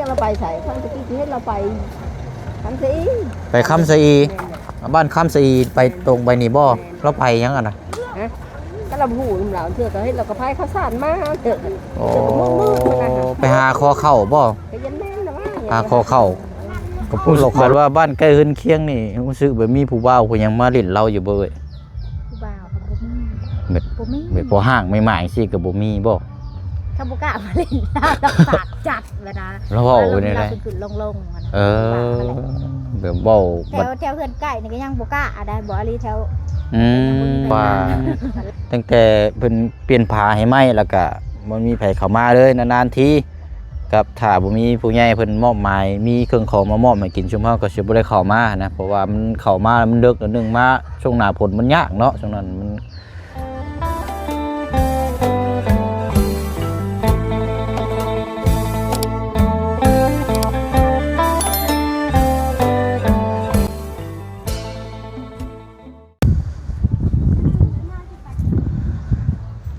ລາວໄປໃສ? ຄຳສະກີ ເຫັນລາວໄປຄຳສະອີ. ໄປຄຳສະອີ. ແມ່ນແຫຼະ. ບ້ານຄຳສະອີ ໄປຕົງໄປນີ້ບໍ່? ແມ່ນ. ລາວໄປຫຍັງຫັ້ນນະ? ຮະ? ກໍລາວບໍ່ຮູ້ນຳລາວ ເທື່ອກໍເຫັນລາວກໍພາຍເຂົ້າສານມາເທື່ອ. ໂອ້ ໄປຫາຂໍເຂົ້າບໍ່? ກໍຍັງແມ່ນລະວ່າ ຫາຂໍເຂົ້າ. ກໍເວົ້າກັນວ່າບ້ານໃກ້ເຮືອນຄຽງນີ້ ຮູ້ສຶກແບບມີຜູ້ບ່າວຜູ້ຫຍັງມາຫຼິ້ນລາວຢູ່ບໍ່ເອີຍ? ຜູ້ບ່າວກໍບໍ່ມີ. ແບບ ບໍ່ມີ. ແບບພໍຫ້າງໃໝ່ໆ ຈັ່ງຊີ້ກໍບໍ່ມີບໍ່? ເຂົາບໍ່ກ້າມາຫຼິ້ນລາວ ລຳບາກຈັດ. ເວລາລາວເວົ້າຢູ່ໃນໃດ ຂຶ້ນໆລົງໆ ເອີ ແບບເວົ້າແຖວ ແຖວເຮືອນໃກ້ນີ້ກໍຍັງບໍ່ກ້າໄດ້ ບໍ່ອາລີແຖວ ອືມ ວ່າຕັ້ງແຕ່ເພິ່ນປ່ຽນຜ້າໃຫ້ໃໝ່ ແລ້ວກໍບໍ່ມີໃຜເຂົ້າມາເລີຍ ນານໆທີ ກັບຖ້າບໍ່ມີຜູ້ໃຫຍ່ເພິ່ນມອບໝາຍ ມີເຄື່ອງຂອງມາມອບໃຫ້ກິນ ຊຸມເຮົາກໍຊິບໍ່ໄດ້ເຂົ້າມານະ ເພາະວ່າມັນເຂົ້າມາມັນເດິກ ໜຶ່ງມາຊ່ວງໜ້າຝົນມັນຍາກເນາະ ຊ່ວງນັ້ນມັນ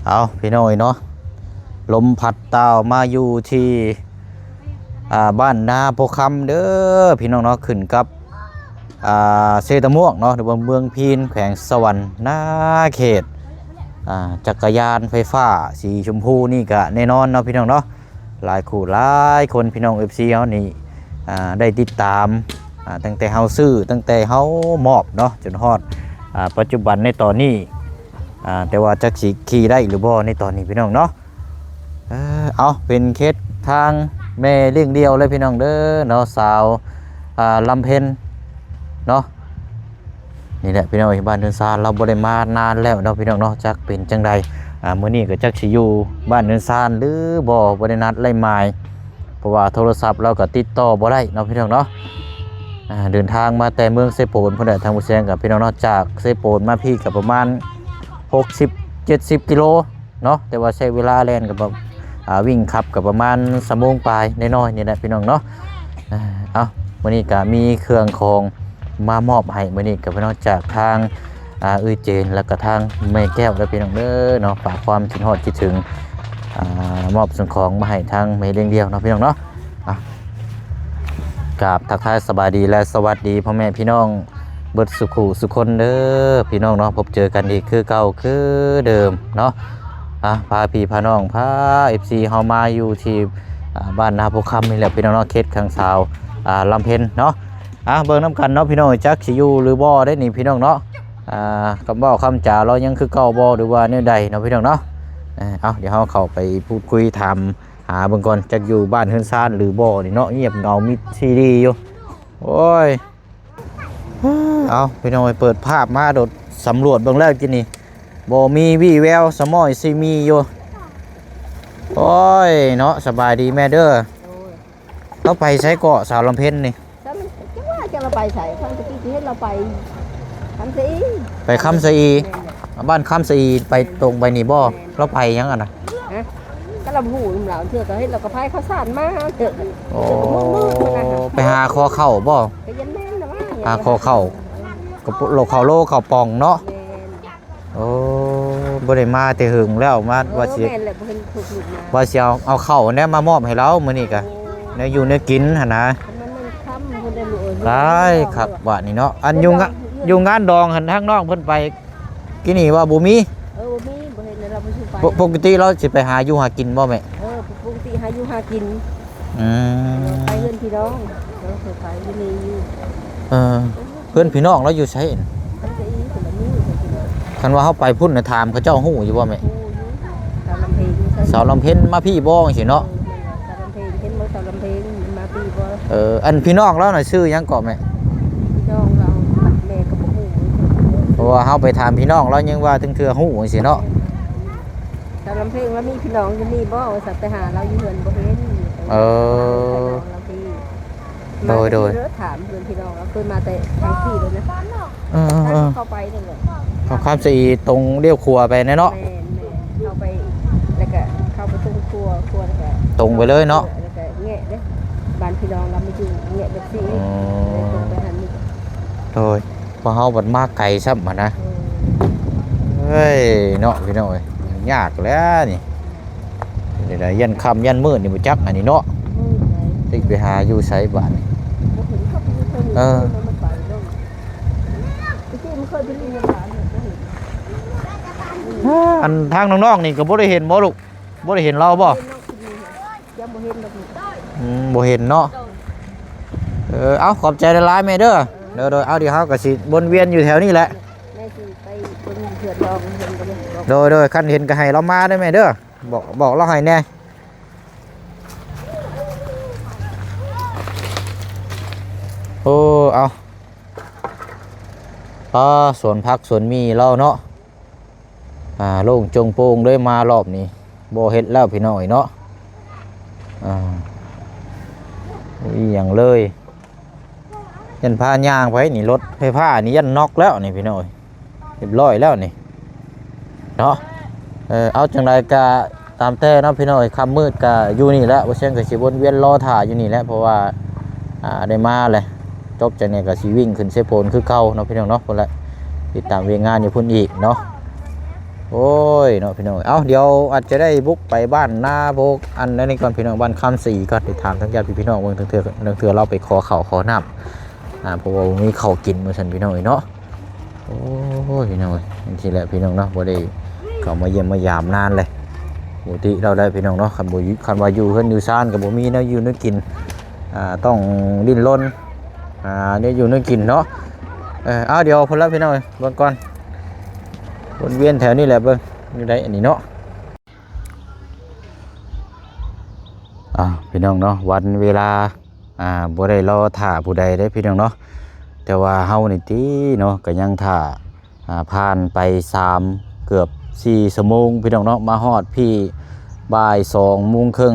ເອົາ ພີ່ນ້ອງເອີຍເນາະ ລົມພັດຕ່າວມາຢູ່ທີ່ ອ່າ ບ້ານນາໂພຄຳເດີ ພີ່ນ້ອງເນາະ ຂຶ້ນກັບ ອ່າ ເຊຕະມ່ວງເນາະ ຫຼືວ່າເມືອງພີນ ແຂວງສະຫວັນນະເຂດ. ອ່າ ຈັກກະຍານໄຟຟ້າສີຊົມພູນີ້ກະແນ່ນອນເນາະ ພີ່ນ້ອງເນາະ ຫຼາຍຄູ່ຫຼາຍຄົນ ພີ່ນ້ອງ ເອັຟຊີ ເຮົານີ້ ອ່າ ໄດ້ຕິດຕາມ ອ່າ ຕັ້ງແຕ່ເຮົາຊື້ ຕັ້ງແຕ່ເຮົາມອບເນາະ ຈົນຮອດ ອ່າ ປັດຈຸບັນໃນຕອນນີ້ ອ່າ ແຕ່ວ່າຈັກຊິຂີ່ໄດ້ຫຼືບໍ່ໃນຕອນນີ້ ພີ່ນ້ອງເນາະ. ເອີ ເອົາ ເປັນເຂດທາງແມ່ລ້ຽງດ່ຽວເລີຍ ພີ່ນ້ອງເດີເນາະ ສາວ ອ່າ ລຳເພັນເນາະ. ນີ້ແຫຼະ ພີ່ນ້ອງເອີຍ ບ້ານເຮືອນຊານ ລາວບໍ່ໄດ້ມານານແລ້ວເນາະ ພີ່ນ້ອງເນາະ ຈັກເປັນຈັ່ງໃດ. ອ່າ ມື້ນີ້ກໍຈັກຊິຢູ່ບ້ານເຮືອນຊານຫຼືບໍ່ ບໍ່ໄດ້ນັດໄດ້ໝາຍ ເພາະວ່າໂທລະສັບລາວກໍຕິດຕໍ່ບໍ່ໄດ້ເນາະ ພີ່ນ້ອງເນາະ. ອ່າ ເດີນທາງມາແຕ່ເມືອງເຊໂປນພຸ້ນແຫຼະ ທາງຜູ້ແຊງກັບ ພີ່ນ້ອງເນາະ ຈາກເຊໂປນມາພີ້ກໍປະມານຫົກສິບ ເຈັດສິບກິໂລ ເນາະ ແຕ່ວ່າໃຊ້ເວລາແລ່ນກໍປະ ອ່າ ວິ່ງຂັບກໍປະມານຊົ່ວໂມງປາຍນ້ອຍໆນີ້ແຫຼະ ພີ່ນ້ອງເນາະ. ເອົາ ມື້ນີ້ກໍມີເຄື່ອງຂອງມາມອບໃຫ້ ມື້ນີ້ກໍພີ່ນ້ອງ ຈາກທາງ ອ່າ ເອື້ອຍເຈນ ແລ້ວກໍທາງແມ່ແກ້ວເດີ ພີ່ນ້ອງເດີເນາະ ຝາກຄວາມຄິດຮອດຄິດເຖິງ ອ່າ ມອບສິ່ງຂອງມາໃຫ້ທາງແມ່ລ້ຽງດ່ຽວເນາະ ພີ່ນ້ອງເນາະ. ອ່ະ ກາບທັກທາຍສະບາຍດີ ແລະ ສະຫວັດດີພໍ່ແມ່ພີ່ນ້ອງ ເບິດສຸຂູສຸຄົນເດີພີ່ນ້ອງເນາະ ພົບເຈີກັນອີກຄືເກົ່າຄືເດີມເນາະ. ອ່ະ ພາພີ່ພານ້ອງ ພາເອັຟຊີເຮົາມາຢູ່ທີ່ ອ່າ ບ້ານນາໂພຄຳນີ້ແຫຼະພີ່ນ້ອງເນາະ ເຂດຂ້າງສາວ ອ່າ ລຳເພັນເນາະ. ອ່ະ ເບິ່ງນຳກັນເນາະພີ່ນ້ອງ ຈັກຊິຢູ່ຫຼືບໍ່ເດ້ນີ້ພີ່ນ້ອງເນາະ. ອ່າ ຄຳເວົ້າຄຳຈາລາວຍັງຄືເກົ່າບໍ່ ຫຼືວ່າແນວໃດເນາະພີ່ນ້ອງເນາະ. ເອົາ ດຽວເຮົາເຂົ້າໄປພູດຄຸຍຖາມຫາເບິ່ງກ່ອນ ຈັກຢູ່ບ້ານເຮືອນຊານຫຼືບໍ່ນີ້ເນາະ ງຽບເຫງົາມິດຊີດີຢູ່. ໂອ້ຍ ເອົາ ພີ່ນ້ອງເອີຍ ເປີດພາບມາໂດດສຳຫຼວດເບິ່ງແລ້ວກິນນີ້ ບໍ່ມີວີ່ແວວສະໝ້ອຍຊີມີຢູ່. ໂອ້ຍເນາະ ສະບາຍດີແມ່ເດີ. ໂດຍ ລາວໄປໃສເກາະ ສາວລຳເພັນນີ້? ຈັກວ່າ ຈັກລາວໄປໃສ? ຄຳສະກີ ເຫັນລາວໄປຄຳສະອີ. ໄປຄຳສະອີ. ແມ່ນແຫຼະ. ບ້ານຄຳສະອີ ໄປຕົງໄປນີ້ບໍ່? ແມ່ນ. ລາວໄປຫຍັງຫັ້ນນະ? ຮະ? ກໍລາວບໍ່ຮູ້ນຳລາວ ເທື່ອກໍເຫັນລາວກໍພາຍເຂົ້າສານມາເທື່ອ. ໂອ້ ໄປຫາຂໍເຂົ້າບໍ່? ກໍຍັງແມ່ນລະວ່າ ຫາຂໍເຂົ້າ ກໍໂລ ເຂົ້າໂລ ເຂົ້າປ່ອງເນາະ. ແມ່ນ. ໂອ້ ບໍ່ໄດ້ມາແຕ່ເຫິງແລ້ວ ມາ ໂອ້ ວ່າຊິ ແມ່ນແຫຼະ ບໍ່ເຫັນພວກລູກມາ ວ່າຊິເອົາ ເອົາເຂົ້າແນວມາມອບໃຫ້ລາວມື້ນີ້ກະ ໂອ້ ແນວຢູ່ແນວກິນຫັ້ນນະ. ມັນ ມັນຄ່ຳພຸ້ນເດ້ລູກເອີຍ. ຕາຍ ເນາະ ຄັກບາດນີ້ເນາະ. ອັນຢູ່ ຢູ່ງານດອງຫັ້ນ ທາງນ້ອງເພິ່ນໄປ ກີ້ນີ້ວ່າບໍ່ມີ. ເອີ ບໍ່ມີ ບໍ່ເຫັນແລ້ວ ລາວບໍ່ຊິໄປ. ປົກກະຕິລາວຊິໄປຫາຢູ່ຫາກິນບໍ່ແມ່? ເອີ ປົກກະຕິຫາຢູ່ຫາກິນ. ອືມ ໄປເຮືອນພີ່ນ້ອງ ເອີ ໄປຢູ່ນີ້ຢູ່. ເອີ ເພື່ອນພີ່ນ້ອງລາວຢູ່ໃສ? ຄັນວ່າເຮົາໄປພຸ້ນນະ ຖາມເຂົາເຈົ້າຮູ້ຢູ່ບໍ່ແມ່? ຮູ້ຢູ່ ສາວລຳເພັນ ສາວລຳເພັນມາພີ້ບໍ່ ຈັ່ງຊີ້ເນາະ. ເອີ ແມ່ນແຫຼະ ສາວລຳເພັນ ເຫັນບໍ່ ສາວລຳເພັນມາພີ້ບໍ່? ເອີ ອັນພີ່ນ້ອງລາວນະຊື່ຫຍັງເກາະແມ່? ພີ່ນ້ອງລາວ ແມ່ກໍບໍ່ຮູ້ ເພາະວ່າເຮົາໄປຖາມພີ່ນ້ອງລາວຍັງວ່າເຖິງເທື່ອຮູ້ ຈັ່ງຊີ້ເນາະ. ສາວລຳເພັນວ່າມີພີ່ນ້ອງຢູ່ນີ້ບໍ່ ວ່າຊັ້ນ ໄປຫາລາວຢູ່ເຮືອນບໍ່ເຫັນ. ເອີ ໂດຍ ໂດຍ ຖາມເພື່ອນພີ່ນ້ອງ ເຮົາເຄີຍມາແຕ່ທາງພີ້ເລີຍນະ. ເອີ ເອີ ເຂົ້າໄປນີ້ແຫຼະ ເຂົ້າຄຳສະອີ ຕົງລ້ຽວຂວາໄປແນ່ເນາະ. ແມ່ນ ແມ່ນ ເຂົ້າໄປ ແລ້ວກະເຂົ້າໄປຕົງຂົວ ຂົວແລ້ວກະຕົງໄປເລີຍເນາະ ແລ້ວກະແງະເດ້ ບ້ານພີ່ນ້ອງລາວມາຢູ່ແງະແບບຊີ້. ອືມ ເລີຍຕົງໄປຫັ້ນ. ໂດຍ ພວກເຮົາບັດມາໄກຊ້ຳຫັ້ນນະ. ເອີ ເອີຍ ເນາະ ພີ່ນ້ອງເອີຍ ຍາກແລ້ວນີ້. ເປັນໃດ ຢ້ານຄ່ຳຢ້ານມືດນີ້ບໍ່ຈັກອັນນີ້ເນາະ. ເອີ ໄດ້ ຊິເປັ ໄປຫາຢູ່ໃສບາດນີ້? ບໍ່ເຫັນເຂົາໄປຢູ່ເທິງນີ້ ເອີ ເພິ່ນມັນໄປລົງ ແຕ່ກີ້ມັນເຄີຍໄປຫຼິ້ນນຳຫຼານນີ້ ບໍ່ເຫັນ. ອັນທາງນ້ອງໆນີ້ກໍບໍ່ໄດ້ເຫັນບໍ່ລູກ? ບໍ່ໄດ້ເຫັນລາວບໍ່? ຍັງບໍ່ເຫັນດອກນີ້ ອືມ ບໍ່ເຫັນເນາະ. ເອີ ເອົາ ຂອບໃຈຫຼາຍໆແມ່ເດີ. ໂດຍໆ ເອົາ ດຽວເຮົາກໍຊິວົນວຽນຢູ່ແຖວນີ້ແຫຼະ ແມ່ຊິໄປເບິ່ງເພື່ອນລອງເຫັນກໍໄດ້. ໂດຍໆ ຄັນເຫັນກໍໃຫ້ລາວມາເດີແມ່ເດີ ບອກ ບອກລາວໃຫ້ແດ່. ໂອ້ ເອົາ ອ່າ ສວນຜັກສວນໝີ່ລາວເນາະ ອ່າ ໂລ່ງໂຈ່ງໂປ່ງເລີຍ ມາລອບນີ້ບໍ່ເຮັດແລ້ວພີ່ນ້ອງເອີຍເນາະ. ອ່າ ບໍ່ມີຫຍັງເລີຍ ຢ້ານພາຍ່າງໄປນີ້ ລົດໄຟຟ້ານີ້ຢ້ານນັອກແລ້ວນີ້ພີ່ນ້ອງເອີຍ ຮຽບຮ້ອຍແລ້ວນີ້ເນາະ. ເອີ ເອົາ ຈັ່ງໃດກະຕາມແຕ່ເນາະພີ່ນ້ອງເອີຍ ຄ່ຳມືດກະຢູ່ນີ້ແຫຼະ ບໍ່ແຊງກະຊິວົນວຽນລໍຖ້າຢູ່ນີ້ແຫຼະ ເພາະວ່າ ອ່າ ໄດ້ມາແຫຼະ ຈົບຈາກນີ້ກະຊິວິ່ງຂຶ້ນເຊໂປນຄືເກົ່າເນາະພີ່ນ້ອງເນາະ. ພຸ້ນແຫຼະ ຕິດຕາມວຽກງານຢູ່ພຸ້ນອີກເນາະ. ໂອ້ຍເນາະພີ່ນ້ອງ ເອົາ ດຽວອາດຈະໄດ້ບຸກໄປບ້ານນາໂພກ ອັນນັ້ນນີ້ກ່ອນພີ່ນ້ອງ ບ້ານຄຳສີກ່ອນ ໄປຖາມທາງຍາດພີ່ນ້ອງເບິ່ງ ລາງເທື່ອ ລາງເທື່ອລາວໄປຂໍເຂົ້າຂໍນ້ຳ ອ່າ ເພາະວ່າບໍ່ມີເຂົ້າກິນວ່າຊັ້ນພີ່ນ້ອງເອີຍເນາະ. ໂອ້ຍ ພີ່ນ້ອງເອີຍ ຈັ່ງຊີ້ແຫຼະພີ່ນ້ອງເນາະ ບໍ່ໄດ້ເຂົ້າມາຢ້ຽມມາຢາມນານແລ້ວ. ປົກກະຕິລາວໄດ້ພີ່ນ້ອງເນາະ ຄັນບໍ່ຢູ່ ຄັນວ່າຢູ່ເຮືອນຢູ່ຊານກໍບໍ່ມີແນວຢູ່ແນວກິນ ອ່າ ຕ້ອງດີ້ນລົນ ອ່າ ແນວຢູ່ແນວກິນເນາະ. ເອີ ເອົາ ດຽວພຸ້ນລະພີ່ນ້ອງເອີຍ ເບິ່ງກ່ອນ ວົນວຽນແຖວນີ້ແຫຼະ ເບິ່ງຢູ່ໃດອັນນີ້ເນາະ. ອ່າ ພີ່ນ້ອງເນາະ ວັນເວລາ ອ່າ ບໍ່ໄດ້ລໍຖ້າຜູ້ໃດເດ້ພີ່ນ້ອງເນາະ ແຕ່ວ່າເຮົານີ້ຕິເນາະ ກໍຍັງຖ້າ ອ່າ ຜ່ານໄປສາມ ເກືອບສີ່ຊົ່ວໂມງພີ່ນ້ອງເນາະ ມາຮອດພີ້ບ່າຍສອງໂມງເຄິ່ງ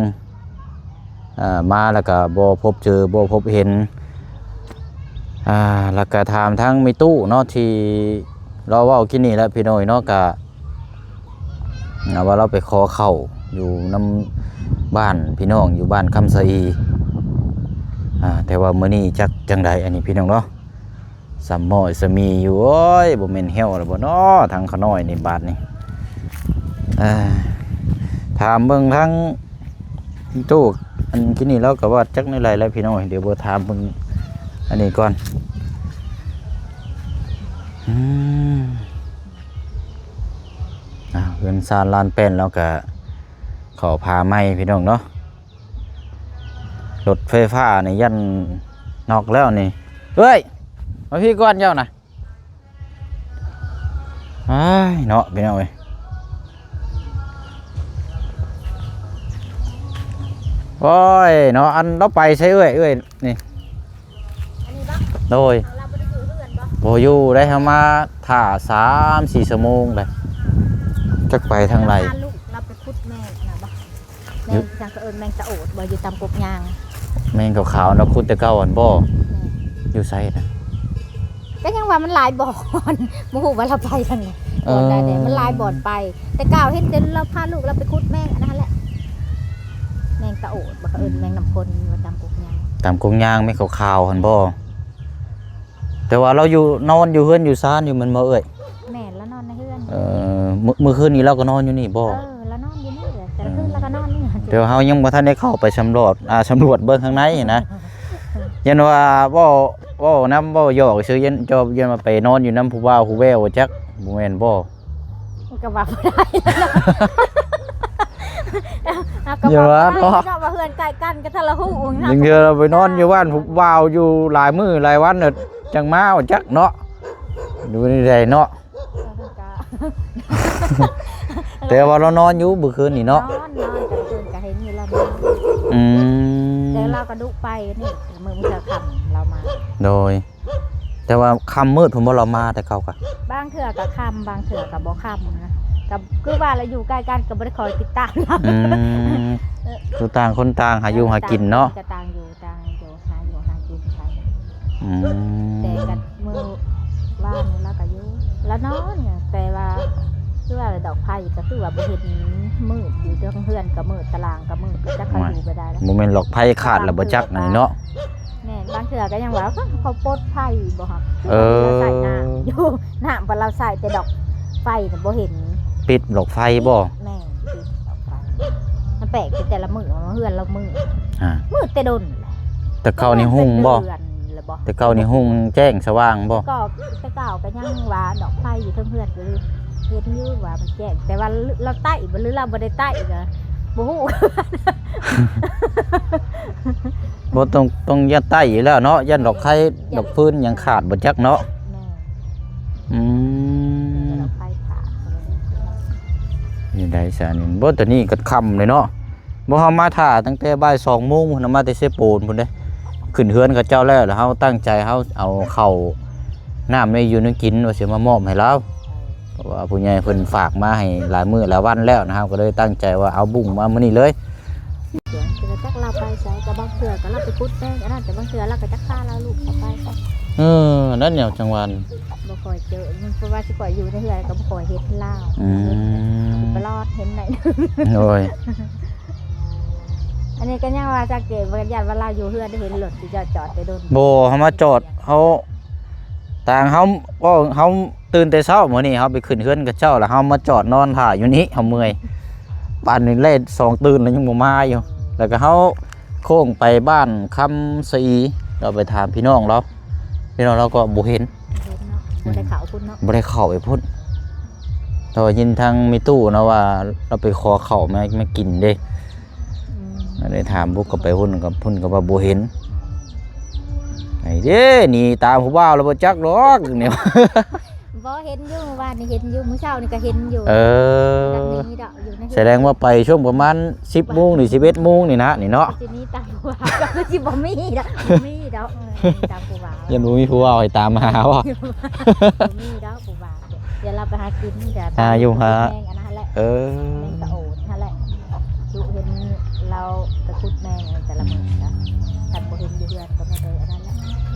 ອ່າ ມາແລ້ວກໍບໍ່ພົບເຈີບໍ່ພົບເຫັນ ອ່າ ແລ້ວກໍຖາມທາງແມ່ຕູ້ເນາະ ທີ່ລາວເວົ້າກີ້ນີ້ແຫຼະພີ່ນ້ອງເນາະ ກະ ອ່າ ວ່າລາວໄປຂໍເຂົ້າຢູ່ນຳບ້ານພີ່ນ້ອງຢູ່ບ້ານຄຳສະອີ ອ່າ ແຕ່ວ່າມື້ນີ້ຈັກຈັ່ງໃດອັນນີ້ພີ່ນ້ອງເນາະ ສຳໝໍ້ສະໝີ່ຢູ່. ໂອ້ຍ ບໍ່ແມ່ນແຫ້ວແລ້ວບໍ່ເນາະ ທາງຂະນ້ອຍນີ້ບາດນີ້. ອ່າ ຖາມເບິ່ງທາງຕູ້ ອັນກີ້ນີ້ລາວກໍວ່າຈັກແນວໃດແລ້ວພີ່ນ້ອງ ດຽວບໍ່ຖາມເບິ່ງອັນນີ້ກ່ອນ. ອືມ ອ່າ ເຮືອນຊານລານແປ້ນລາວກະເຂົ້າພາໃໝ່ພີ່ນ້ອງເນາະ. ລົດໄຟຟ້ານີ້ຢ້ານນັອກແລ້ວນີ້. ເອີຍ ມາພີ້ກ່ອນເຈົ້ານະ. ອ້າຍເນາະ ພີ່ນ້ອງເອີຍ ໂອ້ຍເນາະ ອັນລາວໄປໃສເອື້ອຍ ເອື້ອຍນີ້? ອັນນີ້ບໍ່? ໂດຍ ເຮົາບໍ່ໄດ້ຢູ່ເຮືອນບໍ່? ບໍ່ຢູ່ໄດ໋ ເຮົາມາຖ້າສາມສີ່ຊົ່ວໂມງໄດ໋ ຈັກໄປທາງໃດ. ພາລູກລາວໄປຂຸດແມງນະບໍ່? ແມງຫຍັງເຂົາເອີ້ນແມງຕະໂອດບໍ່ ຢູ່ຕາມກົກຍາງ ແມງຂາວໆ ເນາະ ຂຸດແຕ່ເກົ່າຫັ້ນບໍ່? ແມ່ນ ຢູ່ໃສນະ? ກໍຍັງວ່າມັນຫຼາຍບ່ອນ ບໍ່ຮູ້ວ່າລາວໄປທາງໃດ ເອີ ບ່ອນໃດແດ່ ມັນຫຼາຍບ່ອນໄປ ແຕ່ກ່າວເຫັນແຕ່ລາວພາລູກລາວໄປຂຸດແມງອັນນັ້ນແຫຼະ ແມງຕະໂອດບໍ່ ເຂົາເອີ້ນແມງນ້ຳພົນ ຢູ່ຕາມກົກຍາງ ຕາມກົກຍາງແມ່ນຂາວໆຫັ້ນບໍ່? ແຕ່ວ່າລາວຢູ່ ນອນຢູ່ເຮືອນຢູ່ຊານຢູ່ແມ່ນບໍ່ເອື້ອຍ? ແມ່ນ ລາວນອນໃນເຮືອນ. ເອີ ມື້ ມື້ຄືນນີ້ລາວກໍນອນຢູ່ນີ້ບໍ່? ເອີ ລາວນອນຢູ່ນີ້ແຫຼະ ແຕ່ລະຄືນລາວກໍນອນນີ້. ແຕ່ວ່າເຮົາຍັງບໍ່ທັນໄດ້ເຂົ້າໄປສຳຫຼວດ ອ່າ ສຳຫຼວດເບິ່ງຂ້າງໃນນະ ຢ້ານວ່າເວົ້າ ເວົ້ານຳເວົ້າຫຍອກຊື່ ຢ້ານ ເຈົ້າຢ້ານວ່າໄປນອນຢູ່ນຳຜູ້ບ່າວຜູ້ແວ່ວຈັກ ບໍ່ແມ່ນບໍ່? ມັນກໍວ່າບໍ່ໄດ້ເນາະ ເຮົາກໍ ຢ່າວ່າ ເວົ້າບໍ່ໄດ້ເນາະ ເນາະ ວ່າເຮືອນໃກ້ກັນກໍທະລະຫູນະ ເທື່ອໄປນອນຢູ່ບ້ານຜູ້ບ່າວຢູ່ຫຼາຍມື້ຫຼາຍວັນ ແລ້ວຈັ່ງມາ ຈັກເນາະ ຢູ່ໃນໃດເນາະ. ເອີ ເຮົາກໍ ແຕ່ວ່າລາວນອນຢູ່ມື້ຄືນນີ້ເນາະ ນອນ ນອນ ແຕ່ຄືນກໍເຫັນຢູ່ລາວນອນ. ອືມ ແຕ່ລາວກໍດຸໄປນີ້ ມື້ ມື້ເຊົ້າຄ່ຳລາວມາ ໂດຍ. ແຕ່ວ່າຄ່ຳມືດພຸ້ນບໍ່ລາວມາແຕ່ເກົ່າກະ? ບາງເທື່ອກໍຄ່ຳ ບາງເທື່ອກໍບໍ່ຄ່ຳນະ ກໍຄືວ່າລະຢູ່ໃກ້ກັນກໍບໍ່ໄດ້ຄອຍຕິດຕາມລາວ. ອືມ ຄືຕ່າງຄົນຕ່າງຫາຢູ່ຫາກິນເນາະ ເອີ ຕ່າງຄົນກໍຕ່າງຢູ່ ຕ່າງຢູ່ ຫາຢູ່ຫາກິນໄປ. ອືມ ແຕ່ກັນມື້ວານນີ້ລາວກໍຢູ່ ລາວນອນ ແຕ່ວ່າຄືວ່າດອກໄຟກໍຄືວ່າບໍ່ເຫັນມືດ ຢູ່ເທິງເຮືອນກໍມືດ ຕາລາງກໍມືດ ກໍຈັກເຂົາຢູ່ໄປໄດ້ແລ້ວ. ບໍ່ແມ່ນດອກໄຟຂາດແລ້ວບໍ່ຈັກອັນນີ້ເນາະ. ແມ່ນ ບາງເທື່ອກໍຍັງວ່າ ເຂົາປົດໄຟບໍ່ ເອີ ເຂົາໃສ່ນ້ຳຢູ່ ນ້ຳ ເພາະລາວໃສ່ແຕ່ດອກໄຟນະ ບໍ່ເຫັນ ປິດດອກໄຟບໍ່? ແມ່ນ ປິດດອກໄຟ. ມັນແປກແຕ່ລະມື້ ເຮືອນລາວມືດ ອ່າ ມືດແຕ່ດົນ. ແຕ່ເກົ່ານີ້ຮຸ່ງບໍ່? ເດືອນລະບໍ່? ແຕ່ເກົ່ານີ້ຮຸ່ງແຈ້ງສະຫວ່າງບໍ່? ກໍແຕ່ເກົ່າກໍຍັງວ່າດອກໄຟຢູ່ເທິງເຮືອນ ກໍເຫັນຢູ່ວ່າມັນແຈ້ງ ແຕ່ວ່າລາວໄຕ້ບໍ່ ຫຼືລາວບໍ່ໄດ້ໄຕ້ກໍບໍ່ຮູ້. ບໍ່ຕ້ອງ ຕ້ອງຢ້ານໄຕ້ຢູ່ແລ້ວເນາະ ຢ້ານດອກໄຟ ຢ້ານ ດອກຟືນຫຍັງຂາດບໍ່ຈັກເນາະ. ແມ່ນ ອືມ ດອກໄຟຂາດ ນີ້ໄດ້ຊະນີ້. ບໍ່ ຕອນນີ້ກໍຄ່ຳເລີຍເນາະ. ບໍ່ ເຮົາມາຖ້າຕັ້ງແຕ່ບ່າຍສອງໂມງພຸ້ນນະ ມາແຕ່ເຊໂປນພຸ້ນເດ້. ຂຶ້ນເຮືອນເຂົາເຈົ້າແລ້ວ ແລ້ວເຮົາຕັ້ງໃຈເຮົາເອົາເຂົ້ານ້ຳແນວຢູ່ແນວກິນວ່າຊິມາມອບໃຫ້ລາວ ເອີ ເພາະວ່າຜູ້ໃຫຍ່ເພິ່ນຝາກມາໃຫ້ຫຼາຍມື້ຫຼາຍວັນແລ້ວນະ. ເຮົາກໍເລີຍຕັ້ງໃຈວ່າເອົາບຸ້ງມາມື້ນີ້ເລີຍ. ຈັກລາວໄປໃສ ກໍບາງເທື່ອກໍລາວໄປຂຸດແມງອັນນັ້ນ ແຕ່ບາງເທື່ອລາວກໍຈັກພາລາວລູກເຂົາໄປ. ເອີ ນັ້ນແຫຼະ ຈັ່ງວ່າບໍ່ຄ່ອຍເຈີ ເພາະວ່າຊິຄ່ອຍຢູ່ໃນເຮືອນກໍບໍ່ຄ່ອຍເຫັນລາວ. ອືມ ຊິປະຫຼອດເຫັນໜ້ອຍໜຶ່ງ. ໂອ້ຍ ອັນນີ້ກໍຍັງວ່າສັງເກດວ່າ ຢ້ານວ່າລາວຢູ່ເຮືອນໄດ້ເຫັນລົດທີ່ຈອດ ຈອດແຕ່ດົນ. ບໍ່ ເຮົາມາຈອດ ເຮົາ ຕ່າງເຮົາ ເວົ້າ ເຮົາຕື່ນແຕ່ເຊົ້າມື້ນີ້ ເຮົາໄປຂຶ້ນເຮືອນເຂົາເຈົ້າ ແລ້ວເຮົາມາຈອດນອນຖ້າຢູ່ນີ້ ເຮົາເມື່ອຍ. ປານນີ້ແລະສອງຕື່ນແລ້ວຍັງບໍ່ມາຢູ່. ແລ້ວກໍເຮົາໂຄ້ງໄປບ້ານຄຳສະອີ ເຮົາໄປຖາມພີ່ນ້ອງລາວ ພີ່ນ້ອງລາວກໍບໍ່ເຫັນ ບໍ່ເຫັນເນາະ ບໍ່ໄດ້ເຂົ້າພຸ້ນເນາະ ບໍ່ໄດ້ເຂົ້າໄປພຸ້ນ. ແຕ່ວ່າຍິນທາງແມ່ຕູ້ເນາະວ່າລາວໄປຂໍເຂົ້າມາ ມາກິນເດ້. ອືມ ໄດ້ຖາມບຸກເຂົ້າໄປພຸ້ນ ກັບພຸ້ນກໍວ່າບໍ່ເຫັນ. ໄອ້ເດ້ ໜີຕາມຜູ້ບ່າວແລ້ວບໍ່ຈັກດອກນີ້. ບໍ່ ເຫັນຢູ່ ມື້ວານນີ້ເຫັນຢູ່ ມື້ເຊົ້ານີ້ກໍເຫັນຢູ່. ເອີ ສະແດງວ່າໄປຊ່ວງປະມານສິບໂມງ ຫຼື ສິບເອັດໂມງນີ້ນະ ນີ້ເນາະ. ຊິໜີຕາມຜູ້ບ່າວ ກໍຄືຊິບໍ່ມີດອກ ບໍ່ມີດອກ ເອີ ໜີຕາມຜູ້ບ່າວ. ຢ້ານບໍ່ມີຜູ້ບ່າວໃຫ້ຕາມຫາບໍ່? ບໍ່ມີດອກຜູ້ບ່າວ. ດຽວລາວໄປຫາກິນ ຫາຢູ່ຫາ ແມ່ງອັນນັ້ນແຫຼະ ເອີ ແມ່ງຕະໂອນຫັ້ນແຫຼະ. ຈຸເຫັນລາວໄປຂຸດແມງແຕ່ລະມື້ນະ ຄັນບໍ່ເຫັນຢູ່ເຮືອນກໍແມ່ນໄປອັນນັ້ນແຫຼະ.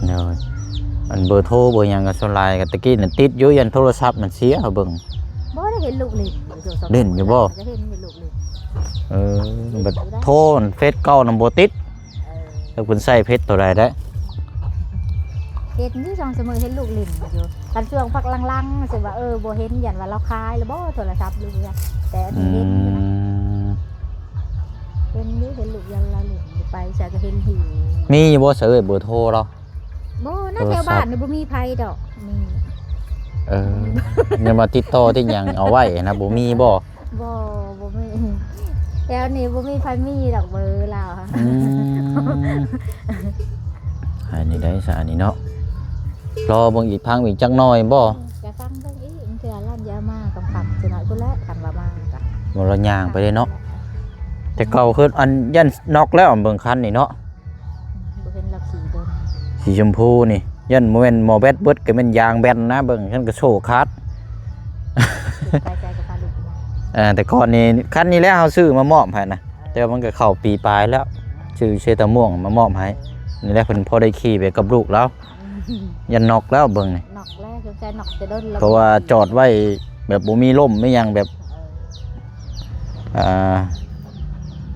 ໂດຍ ອັນເບີໂທເບີຫຍັງກໍສ່ວນຫຼາຍກໍຕະກີ້ນັ້ນຕິດຢູ່ ຢ້ານໂທລະສັບມັນເສຍ ເຮົາເບິ່ງ. ບໍ່ໄດ້ເຫັນລູກຫຼິ້ນຢູ່ ຫຼິ້ນຢູ່ບໍ່? ເຫັນຢູ່ລູກຫຼິ້ນ. ເອີ ບັດໂທເຟສເກົ່ານຳບໍ່ຕິດ. ເອີ ແລ້ວເພິ່ນໃຊ້ເຟສໂຕໃດໄດ້ ເຫັນຢູ່ສອງສາມມື້ ເຫັນລູກຫຼິ້ນຢູ່. ຄັນຊ່ວງພັກຫຼັງໆ ຊິວ່າ ເອີ ບໍ່ເຫັນ ຢ້ານວ່າລາວຂາຍແລ້ວບໍ່ໂທລະສັບ ຫຼືຫຍັງ ແຕ່ອັນນີ້ເຫັນຢູ່ນະ. ອືມ ເຫັນຢູ່ ເຫັນລູກ ຢ້ານລາວຫຼິ້ນຢູ່ ໄປໃສກໍເຫັນຢູ່. ມີຢູ່ບໍ່ ສະເອີຍ ເບີໂທລາວ? ບໍ່ນະ ໂທລະສັບ ແຖວບ້ານນີ້ບໍ່ມີໃຜດອກ. ມີ ເອີ ຍັງມາຕິດຕໍ່ຕິດຫຍັງເອົາໄວ້ນະ ບໍ່ມີບໍ່? ບໍ່ ບໍ່ມີ ແຖວນີ້ບໍ່ມີໃຜມີດອກເບີລາວ. ອືມ ໃຫ້ນີ້ໄດ້ຊະອັນນີ້ເນາະ ລໍເບິ່ງອີກ ຟັງອີກຈັກໜ້ອຍບໍ່? ກໍຟັງເບິ່ງອີກ ເທື່ອລາວຈະມາຄ່ຳໆ ຊິໜ້ອຍພຸ້ນແຫຼະ ຄັນວ່າມາກໍ ບໍ່ລະຍ່າງໄປເດ້ເນາະ. ແຕ່ເກົ່າຄືອັນຢ້ານນັອກແລ້ວ ເບິ່ງຄັນນີ້ເນາະ. ບໍ່ເຫັນລາວຂີ່ເບິ່ງ ສີຊົມພູນີ້ ຢ້ານບໍ່ແມ່ນໝໍແບັດເບິດ ກໍແມ່ນຢາງແບນນະ ເບິ່ງ ຊັ້ນກໍໂສ້ຂາດ. ໄປໃສກໍພາລູກມາ ເອີ ແຕ່ກ່ອນນີ້ຄັນນີ້ແຫຼະ ເຮົາຊື້ມາມອບໃຫ້ນະ ເອີ ແຕ່ວ່າມັນກໍເຂົ້າປີປາຍແລ້ວ ຊື້ເຊຕາມ່ວງມາມອບໃຫ້. ນີ້ແຫຼະ ເພິ່ນພໍໄດ້ຂີ່ໄປກັບລູກລາວ. ອືມ ຢ້ານນັອກແລ້ວເບິ່ງນີ້ ນັອກແລ້ວ ສົງໄສນັອກແຕ່ດົນແລ້ວ ເພາະວ່າຈອດໄວ້ແບບບໍ່ມີລົມມີຫຍັງແບບ ເອີ ອ່າ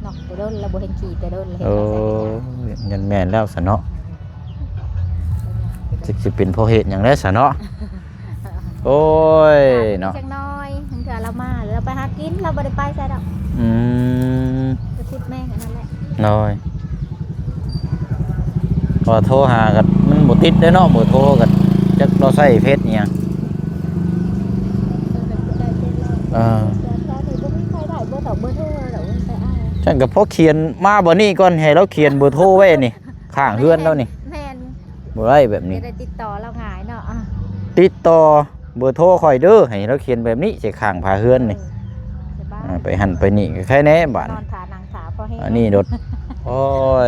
ນັອກແຕ່ດົນແລ້ວ ບໍ່ເຫັນຂີ່ແຕ່ດົນແລ້ວ. ເອີ ຢ້ານແມ່ນແລ້ວຊະເນາະ ຈັກຊິເປັນເພາະເຫດຫຍັງແລ້ວຊະເນາະ. ໂອ້ຍເນາະ ຈັກໜ້ອຍ ເທື່ອລາວມາ ລາວໄປຫາກິນ ລາວບໍ່ໄດ້ໄປໃສດອກ. ອືມ ໄປຂຸດແມງອັນນັ້ນແຫຼະ. ໂດຍ ກໍໂທຫາກໍມັນບໍ່ຕິດເດ້ເນາະ ເບີໂທກໍຈັກລາວໃຊ້ເຟສອີ່ຫຍັງ. ເອີ ແຕ່ຕອນນີ້ບໍ່ມີໃຜໄດ້ ບໍ່ຕ້ອງເບີໂທແລ້ວດອກ ບໍ່ມີໃຜເອົາ. ຊັ້ນກໍພໍຂຽນມາບ່ອນນີ້ກ່ອນ ໃຫ້ລາວຂຽນເບີໂທໄວ້ນີ້ ຂ້າງເຮືອນລາວນີ້. ແມ່ນ ບໍ່ໄດ້ແບບນີ້ ຈະໄດ້ຕິດຕໍ່ລາວງ່າຍເນາະ. ຕິດຕໍ່ເບີໂທຂ້ອຍເດີ ໃຫ້ລາວຂຽນແບບນີ້ໃສ່ຂ້າງຝາເຮືອນນີ້. ເອີ ສະບາຍ ອ່າ ໄປຫັ້ນໄປນີ້ກໍໄຄແດ່ບາດ ນອນຖ້ານັ່ງຖ້າພໍແຮງ. ອັນນີ້ໂດດ ໂອ້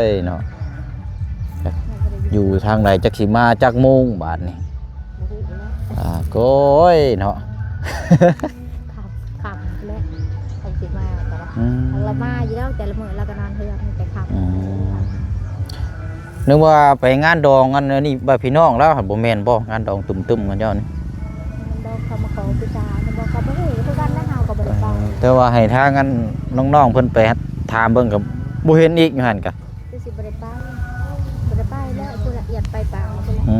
ຍເນາະ ຢູ່ທາງໃດຈັກຊິມາຈັກໂມງບາດນີ້. ບໍ່ຮູ້ແລ້ວ ອ່າ ໂອ້ຍເນາະ ຄ່ຳ ຄ່ຳແລ້ວ ໃຜຊິມາກໍວ່າ. ອືມ ລາວມາຢູ່ແລ້ວ ແຕ່ລະມື້ລາວກໍນອນເຮືອນ ມີແຕ່ຄ່ຳ. ອືມ ນຶກວ່າໄປງານດອງອັນນີ້ ບາດພີ່ນ້ອງລາວ ບໍ່ແມ່ນບໍ່? ງານດອງຕຶ້ມໆ ຂອງເຈົ້ານີ້ ງານດອງເຂົາມາຂໍວິຊາ ແຕ່ບໍ່ ກໍບໍ່ຮູ້ຄືກັນນະ ເຮົາກໍບໍ່ໄດ້ໄປ. ເອີ ແຕ່ວ່າໃຫ້ທາງອັນນ້ອງໆ ເພິ່ນໄປຖາມເບິ່ງ ກໍບໍ່ເຫັນອີກຢູ່ຫັ້ນກະ ຄືຊິບໍ່ໄດ້ໄປ ບໍ່ໄດ້ໄປແລ້ວ ຜູ້ລະອຽນໄປປ່າພຸ້ນແຫຼະ. ອື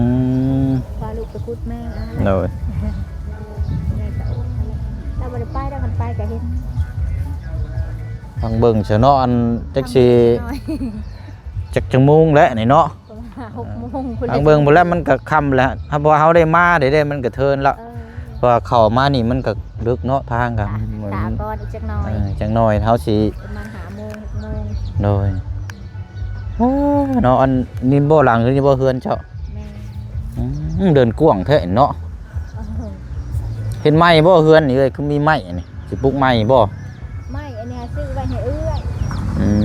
ມ ພາລູກໄປຂຸດແມງ. ໂດຍ ແມ່ນແຕ່ ລາວບໍ່ໄດ້ໄປດອກ ຄັນໄປກໍເຫັນ. ຟັງເບິ່ງຊະເນາະ ອັນ ຈັກຊິ ເອີ ເ ຈັກໂມງແຫຼະນີ້ເນາະ ປະມານຫ້າຫົກໂມງພຸ້ນແຫຼະ ທາງເບິ່ງພຸ້ນແຫຼະ ມັນກໍຄ່ຳແລ້ວ ຖ້າບໍ່ເຮົາໄດ້ມາໄດ້ ໄດ້ ມັນກໍເທີນແລ້ວ ເອີ ເພາະວ່າເຂົ້າມານີ້ມັນກໍດຶກເນາະ ທາງກໍ ກະ ມັນ ກະກ່ອນອີກຈັກໜ້ອຍ ເອີ ຈັກໜ້ອຍເຮົາຊິ ປະມານຫ້າໂມງຫົກໂມງ ໂດຍ ໂອ້ ເນາະ ອັນນີ້ບໍ່ ຫຼັງນີ້ບໍ່ເຮືອນເຈົ້າ ແມ່ນ ອືມ ເດີ່ນກວ້າງແທ້ເນາະ ເອີ ເຮັດໃໝ່ບໍ່ເຮືອນນີ້ເອີຍ ຄືມີໄມ້ອັນນີ້ ຊິປຸກໃໝ່ບໍ່? ໄມ້ອັນນີ້ຊື້ໄວ້ໃຫ້ເອື້ອຍ ອືມ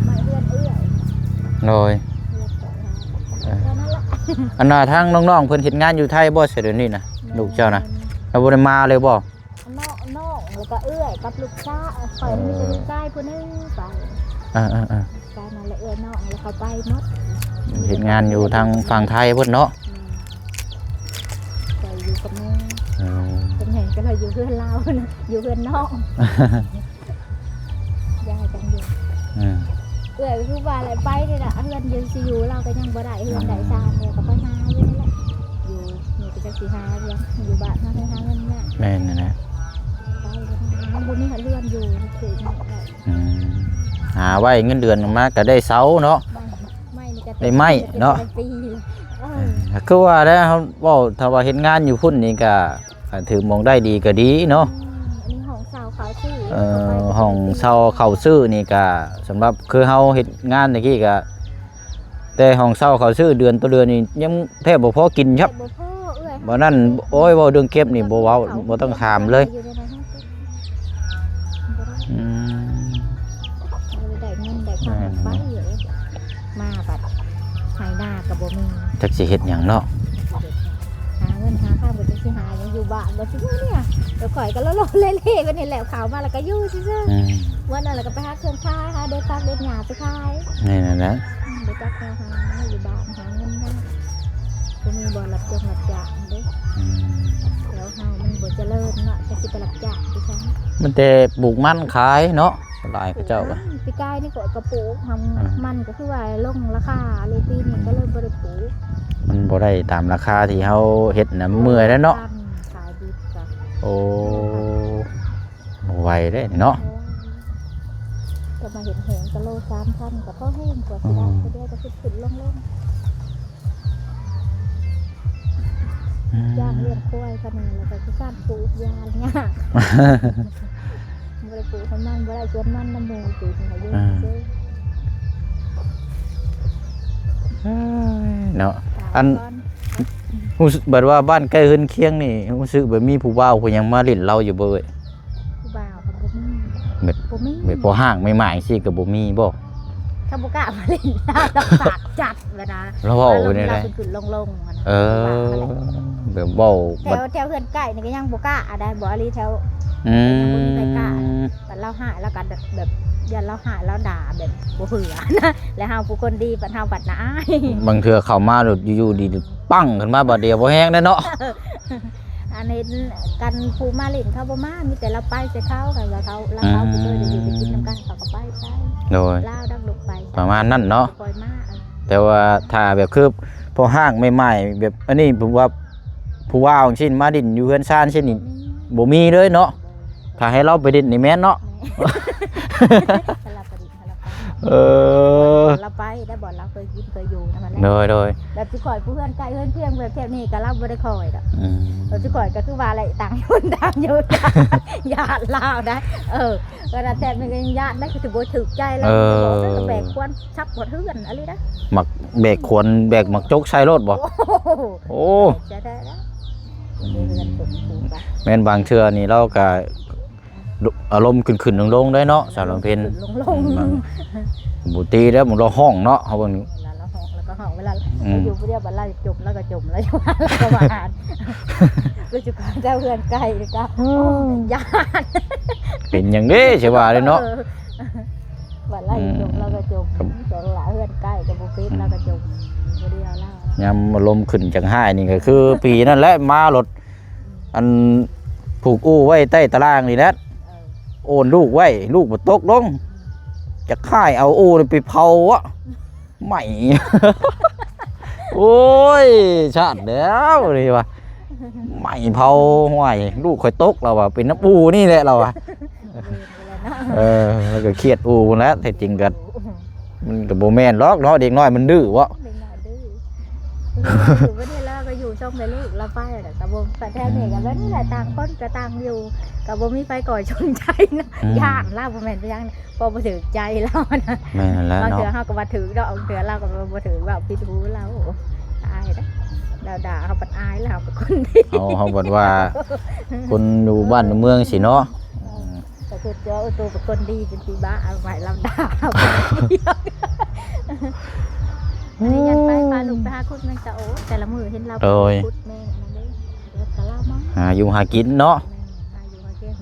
ໄມ້ເຮືອນເອື້ອຍ ໂດຍ ເຮືອນເຈົ້າ ເອີ ເທົ່ານັ້ນລະ ອັນນ່າ ທາງນ້ອງໆເພິ່ນເຮັດງານຢູ່ໄທບໍ່ ຊະ ດຽວນີ້ນະ ແມ່ນ ລູກເຈົ້ານະ ລາວບໍ່ໄດ້ມາເລີຍບໍ່? ນ້ອງ ນ້ອງ ແລ້ວກໍເອື້ອຍກັບລູກຊາຍ ຂ້ອຍມີແຕ່ ເອີ ລູກຊາຍຜູ້ໜຶ່ງໄປ ເອີໆໆ ໄປນັ້ນແຫຼະ ເອື້ອຍນ້ອງ ແລ້ວເຂົາໄປໝົດ ເຮັດງານຢູ່ທາງຝັ່ງໄທພຸ້ນເນາະ ແມ່ນ ຂ້ອຍຢູ່ກັບແມ່ ເອີ ເປັນຫຍັງກໍເລີຍຢູ່ເຮືອນລາວ ຢູ່ເຮືອນນ້ອງ ຍ້າຍກັນຢູ່ ອືມ ເອື້ອຍຄືວ່າແຫຼະ ໄປນີ້ລະ ເຮືອນຢູ່ຊິຢູ່ລາວກໍຍັງບໍ່ໄດ້ ເຮືອນໄດ້ຊານແລ້ວກໍໄປຫາຢູ່ນີ້ແຫຼະ ຢູ່ ຢູ່ກໍຈັກຊິຫາເຮືອນ ຢູ່ບ້ານເຮົາໃຫ້ຫາເງິນຍາກ ແມ່ນນັ້ນແຫຼະ ໄປກໍໄດ້ ມັນບໍ່ມີເຮືອນຢູ່ຄືນີ້ແຫຼະ ອືມ ຫາໄວ້ເງິນເດືອນມາກໍໄດ້ເຊົາເນາະ ໄມ້ ໄມ້ນີ້ກໍ ໄດ້ໄມ້ເນາະ ເປັນປີ ເອີ ເອີ ຄືວ່າແລ້ວ ເຮົາເວົ້າ ຖ້າວ່າເຮັດງານຢູ່ພຸ້ນນີ້ກໍ ຖ້າຖືກໝ່ອງໄດ້ດີກໍດີເນາະ ອືມ ອັນນີ້ຫ້ອງເຊົ່າເຂົາຊື້ ເອີ ຫ້ອງເຊົ່າເຂົາຊື້ນີ້ກະ ສຳລັບຄືເຮົາເຮັດງານຕະກີ້ກະ ແຕ່ຫ້ອງເຊົ່າເຂົາຊື້ເດືອນຕໍ່ເດືອນນີ້ຍັງແທບບໍ່ພໍກິນຄັບ ແທບບໍ່ພໍເອື້ອຍ ບໍ່ນັ້ນ ໂອ້ຍ ເວົ້າເລື່ອງເກັບນີ້ບໍ່ເວົ້າ ບໍ່ຕ້ອງຖາມເລີຍ ຢູ່ໃນນັ້ນ ບໍ່ໄດ້ ອືມ ບໍ່ໄດ້ໄດ້ເງິນໄດ້ຄຳ ແມ່ນ ໄປເອີຍ ມາບັດໄຮ່ນາກໍບໍ່ມີ ຈັກຊິເຮັດຫຍັງເນາະ ຫາເງິນຫາຄຳກໍຈັກຊິຫາຫຍັງ ຢູ່ບ້ານບໍ່ຊິຢູ່ເນຍ ແລ້ວຂ້ອຍກໍໂລໆເລໆໄປນີ້ແຫຼະ ເຂົ້າມາແລ້ວກໍຢູ່ຊື່ໆ ອືມ ວັນນັ້ນແລ້ວກໍໄປຫາເຄື່ອງຂາຍ ຫາເດັດຜັກເດັດຫຍ້າໄປຂາຍ ແມ່ນນັ້ນແຫຼະ ອືມ ບໍ່ຈັກແນວຫາ ຢູ່ບ້ານຫາເງິນຍາກ ບໍ່ມີບ່ອນຮັບຈ້ອງຮັບຈ້າງເດ້ ອືມ ແຖວເຮົາມັນບໍ່ຈະເລີນເນາະ ຈັກຊິໄປຮັບຈ້າງໄປໃສ ມັນແຕ່ປູກມັນຂາຍເນາະ ສ່ວນຫຼາຍເຂົາເຈົ້າກໍ ປູກມັນ ປີກາຍນີ້ຂ້ອຍກໍປູກ ມັນ ອືມ ມັນກໍຄືວ່າລົງລາຄາເລີຍ ປີນີ້ກໍເລີຍບໍ່ໄດ້ປູກ ມັນບໍ່ໄດ້ຕາມລາຄາທີ່ເຮົາເຮັດນະ ເມື່ອຍແລ້ວເນາະ ຂາຍດິບກໍ ໂອ້ ບໍ່ໄຫວເດ້ເນາະ ໂອ້ຍ ກໍມາເຮັດແຮງກໍໂລສາມພັນ ກໍພໍແຮງ ກວ່າຊິໄດ້ ອືມ ກໍດຽວກໍຂຶ້ນໆລົງໆ ອືມ ຈ້າງລ້ຽງຄວາຍຂະໜາດ ແລ້ວກໍຄືການປູກຢາຍາກ ບໍ່ໄດ້ປູກໃຫ້ມັນ ບໍ່ໄດ້ສວນມັນນຳໝູ່ ປູກໃຫ້ຢູ່ ອ່າ ຊື່ ເອີຍ ເນາະ ຕາຍ ອັນ ກ່ອນ ຮູ້ສຶກແບບວ່າບ້ານໃກ້ເຮືອນຄຽງນີ້ ຮູ້ສຶກແບບມີຜູ້ບ່າວຜູ້ຫຍັງມາຫຼິ້ນລາວຢູ່ບໍ່ເອີຍ? ຜູ້ບ່າວກໍບໍ່ມີ ແບບ ບໍ່ມີ ແບບພໍຫ້າງໃໝ່ໆ ຈັ່ງຊີ້ກໍບໍ່ມີບໍ່? ເຂົາບໍ່ກ້າມາຫຼິ້ນ ລາວຕ້ອງປາກຈັດ ເວລາລາວເວົ້າຢູ່ໃນໃດ ລາວຂຶ້ນໆລົງໆຫັ້ນນະ ເອີ ແບບເວົ້າ ແຖວ ແຖວເຮືອນໃກ້ນີ້ກໍຍັງບໍ່ກ້າໄດ້ ບໍ່ອາລີແຖວ ອືມ ຍັງບໍ່ມີໃຜກ້າ ບັດລາວຮ້າຍລາວກໍແບບ ຢ້ານລາວຮ້າຍລາວດ່າແບບບໍ່ເຫື່ອ ແລ້ວເຮົາຜູ້ຄົນດີ ບັດເຮົາບັດໜ້າອາຍ ບາງເທື່ອເຂົ້າມາໂລດຢູ່ໆດີປັ້ງຂຶ້ນມາບາດດຽວ ບໍ່ແຮງເດ້ເນາະ ອັນເຫັນກັນຜູ້ມາຫຼິ້ນເຂົາບໍ່ມາ ມີແຕ່ລາວໄປໃສ່ເຂົາ ຄັນວ່າເຂົາ ລາວເຂົາ ອືມ ຜູ້ເຄີຍໄດ້ຢູ່ໄດ້ກິນນຳກັນ ເຂົາກໍໄປໃສ່ ໂດຍ ລາວດັກລຸກໄປ ປະມານນັ້ນເນາະ ຄ່ອຍມາ ເອີ ແຕ່ວ່າຖ້າແບບຄືພໍຫ້າງໃໝ່ໆ ແບບອັນນີ້ ແບບວ່າຜູ້ບ່າວຈັ່ງຊີ້ມາຫຼິ້ນຢູ່ເຮືອນຊານຊີ້ນີ້ ບໍ່ມີ ບໍ່ມີເລີຍເນາະ ບໍ່ ຖ້າໃຫ້ລາວໄປຫຼິ້ນນີ້ແມ່ນເນາະ ແມ່ນ ເອີ ລາວໄປໄດ້ ບ່ອນລາວເຄີຍກິນເຄີຍຢູ່ນຳຫັ້ນແຫຼະ ໂດຍໆ ແບບຊິຂ້ອຍຜູ້ເຮືອນໃກ້ເຮືອນຄຽງແບບແຖວນີ້ກໍລາວບໍ່ໄດ້ຄ່ອຍດອກ ອືມ ແບບຊິຂ້ອຍກໍຄືວ່າແຫຼະ ຕ່າງຄົນຕ່າງຢູ່ ຢ້ານລາວໄດ໋ ເອີ ຂະໜາດແຖບນີ້ກໍຍັງຢ້ານໄດ໋ ຄືຊິບໍ່ຖືກໃຈລາວ ເອີ ກໍບອກເດີ ແບກຄວານຊັບຮອດເຮືອນອີ່ຫຼີນະ ມັກແບກຄວານແບກໝາກຈົກໃສ່ໂລດບໍ່? ໂອ້ໂຫ ໂອ້ ໃຈແທ້ແລ້ວ ອືມ ເຮືອນສົມພູນ ແມ່ນບາງເທື່ອນີ້ລາວກໍ ອາລົມຂຶ້ນໆລົງໆໄດ້ເນາະ ສາວລຳເພັນ ຂຶ້ນໆລົງໆ ອືມ ບໍ່ຕີແລ້ວ ລາວຮ້ອງເນາະ ເຮົາເບິ່ງ ລາວຮ້ອງ ລາວກໍຮ້ອງ ເວລາ ອືມ ລາວຢູ່ຜູ້ດຽວ ບັດລາວຈົມ ລາວກໍຈົມ ລາວຢູ່ບ້ານ ລາວກໍວ່າອ່ານ ຄືຊິຂອເຈົ້າເຮືອນໃກ້ ລາວກໍ ອືມ ໂອ້ຍ ຢ້ານ ເປັນຫຍັງເດ້ ຊິວ່າເດ້ເນາະ ເອີ ບັດລາວຢູ່ຈົມ ອືມ ລາວກໍຈົມ ສ່ວນຫຼາຍເຮືອນໃກ້ກໍບໍ່ເປັນ ອືມ ລາວກໍຈົມ ບໍ່ໄດ້ເອົາລາວ ຍາມອາລົມຂຶ້ນຈັກຮ້າຍນີ້ກໍຄືປີນັ້ນແຫຼະ ມາລົດ ອັນ ຜູກອູ້ໄວ້ໃຕ້ຕາລ່າງນີ້ແຫຼະ ເອີ ໂອນລູກໄວ້ ລູກບໍ່ຕົກລົງ ຈັກຮ້າຍເອົາອູ້ນີ້ໄປເຜົາອະ ໄໝ້ ໂອ້ຍ ຊາດແລ້ວນີ້ວ່າ ໄໝ້ເຜົາ ຫ້ວຍ ລູກຂ້ອຍຕົກ ລາວວ່າ ເປັນນຳອູ້ນີ້ແຫຼະ ລາວວ່າ ເອີ ລາວກໍຄຽດອູ້ພຸ້ນແຫຼະ ແທ້ຈິງກໍ ມັນກໍບໍ່ແມ່ນດອກເນາະ ເດັກນ້ອຍມັນດື້ເບາະ ເດັກນ້ອຍດື້ ຢູ່ບັດນີ້ລາວກໍຢູ່ຊ່ອງແມ່ລູກລາວໄປແລ້ວ ກໍບໍ່ ແຖວນີ້ກໍແບບນີ້ແຫຼະ ຕ່າງຄົນກໍຕ່າງຢູ່ ກໍບໍ່ມີໃຜກໍສົນໃຈນະ ອືມ ຢ້ານລາວ ບໍ່ແມ່ນໄປຫຍັງ ເພາະບໍ່ຖືກໃຈລາວນະ ແມ່ນແລ້ວເນາະ ບາງເທື່ອເຮົາກໍວ່າຖືກເນາະ ບາງເທື່ອລາວກໍວ່າບໍ່ຖືກ ເວົ້າຜິດຫູລາວ ໂອ້ ອາຍເດ້ ລາວດ່າເຮົາບັດອາຍ ລາວເປັນຄົນດີ ເຮົາ ເຮົາບັດວ່າຄົນຢູ່ບ້ານຢູ່ເມືອງຊີ້ເນາະ ເອີ ກໍຄືຕົວ ເອີ ຕົວເປັນຄົນດີ ເປັນປີບ້າ ເອົາໄວ້ລາວດ່າ ອັນນີ້ຍັງໄປ ພາລູກໄປຫາຂຸດແມງສະໂອ ແຕ່ລະມື້ເຫັນລາວ ໂດຍ ຂຸດແມງອັນນັ້ນເດ້ ແລ້ວກໍລາວມາ ຫາຢູ່ຫາກິນເນາະ ແມ່ນ ຫາຢູ່ຫາກິນ